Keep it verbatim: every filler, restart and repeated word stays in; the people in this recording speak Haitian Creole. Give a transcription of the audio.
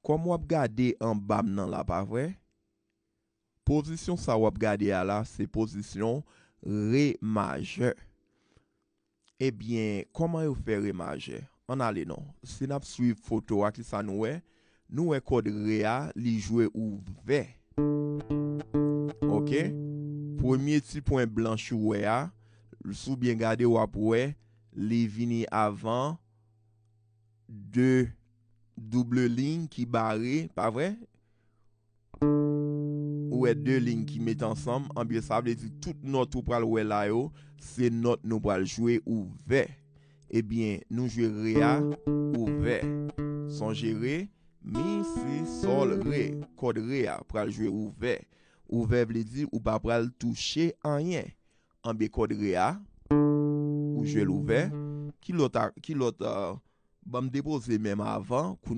Kòm w ap gade anba m nan la, pa vre? Pozisyon sa w ap gade a la, se pozisyon re majè. Ebyen, kòman yo fè re majè? Ann ale non. Si n ap swiv foto a, kisa nou wè? Nou wè kòd re a, li jwe ouvè. Oke? Premye ti pwen blanch ou wè a, si w byen gade, w ap wè, li vini avan de double ligne ki bare, pa vre? Ou wè de ligne ki met ansanm, anbyen sa vle di tout nòt ou pral wè la yo, se nòt nou pral jwe ouvè. Ebyen, nou jwe re a ouvè. Sonje re, mi, si, sòl, re. Kòd re a pral jwe ouvè. Ouvè vle di ou pa pral touche anyen. Anbyen kòd re a, ou jwe l ouvè. Ki lòt, a- ki lòt, uh, ban m depoze men m avan,